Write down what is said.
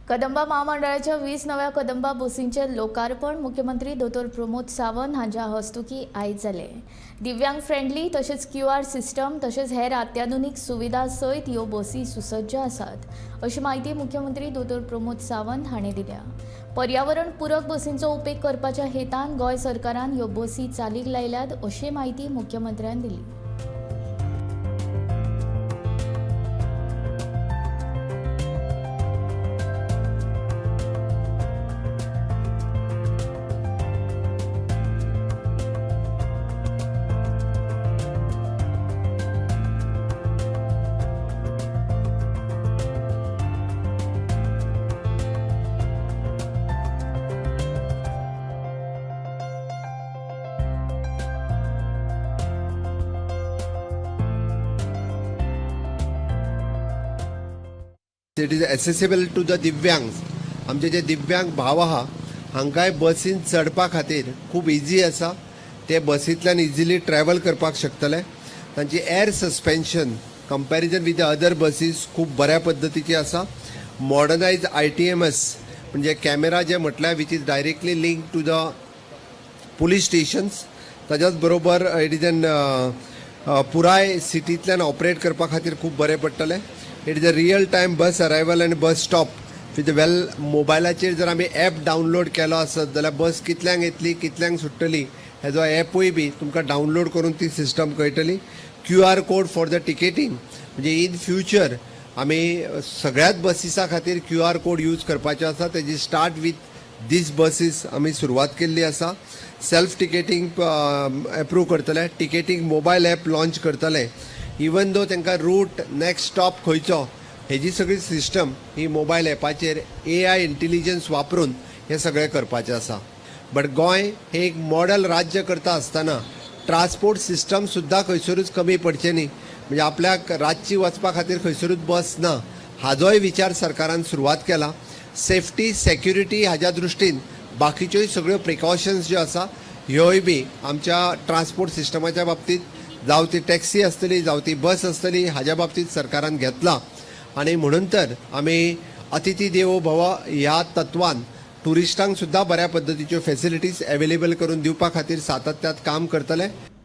कदंबा म्हामंडळाच्या 20 नव्या कदंबा बसींचें लोकार्पण मुख्यमंत्री दोतोर प्रमोद सावंत हांच्या हस्तुकीं आयज जालें. दिव्यांग फ्रेंडली तशेंच क्यूआर सिस्टम तशेंच हेर अत्याधुनीक सुविधा सयत ह्यो बसी सुसज्ज आसात, अशी म्हायती मुख्यमंत्री दोतोर प्रमोद सावंत हांणी दिल्या. पर्यावरण पुरक बसींचो उपेग करपाच्या हेतान गोंय सरकारान ह्यो बसी चालीक लायल्यात, अशी म्हायती मुख्यमंत्र्यान दिली. It is accessible to the दिव्यांग. आमचे जे दिव्यांग भाव आहा, हांकांय बसीन चडपा खातीर खूब इजी आसा. ते बसींतल्यान इजिली ट्रॅवल करपाक शकतले. तांची air suspension comparison with the other buses खूब बऱ्या पद्दतीची आसा. मॉडर्नायज आयटीएमएस, म्हणजे कॅमेरा जे म्हटल्यार which is directly link to the police stations. ताच्याच बरोबर it is an पुराय सिटींतल्यान ऑपरेट करपा खातीर खूब बरें पडटलें. It is a real time bus arrival आनी बस स्टॉप विथ वेल. मोबायलाचेर जर आमी एप डावनलोड केलो आसत जाल्यार बस कितल्यांक येतली, कितल्यांक सुट्टली, हेजो एपूय बी तुमकां डावनलोड करून ती सिस्टम कळटली. QR code for the ticketing, म्हणजे इन फ्युचर आमी सगळ्याच बसीसा खातीर क्यूआर कोड यूज करपाचे आसा. तेजी स्टार्ट विथ these buses आमी सुरवात केल्ली आसा. सेल्फ टिकेटींग एप्रूव करतले, टिकेटींग मोबायल एप लॉन्च करतले. इवन दो तांकां रूट, नेक्स्ट स्टॉप खंयचो, हेजी सगळी सिस्टम ही मोबायल एपाचेर एआय इंटेलिजन्स वापरून हें सगळें करपाचें आसा. बट गोंय हें एक मॉडल राज्य करता आसतना ट्रान्सपोर्ट सिस्टम सुद्दां खंयसरूच कमी पडचें न्ही, म्हणजे आपल्याक रातची वचपा खातीर खंयसरूच बस ना, हाजोय विचार सरकारान सुरवात केला. सेफ्टी, सेक्युरिटी हाज्या दृश्टीन बाकीच्योय सगळ्यो प्रिकॉशन्स ज्यो आसा, ह्योय बी आमच्या ट्रान्सपोर्ट सिस्टमाच्या बाबतींत, जावं ती टॅक्सी आसतली, जावं ती बस आसतली, हाज्या बाबतींत सरकारान घेतला. आनी म्हणून तर आमी अतिथी देवो भव ह्या तत्वान टुरिस्टांक सुद्दां बऱ्या पद्दतीच्यो फेसिलिटीज एवेलेबल करून दिवपा खातीर सातत्यात काम करतले.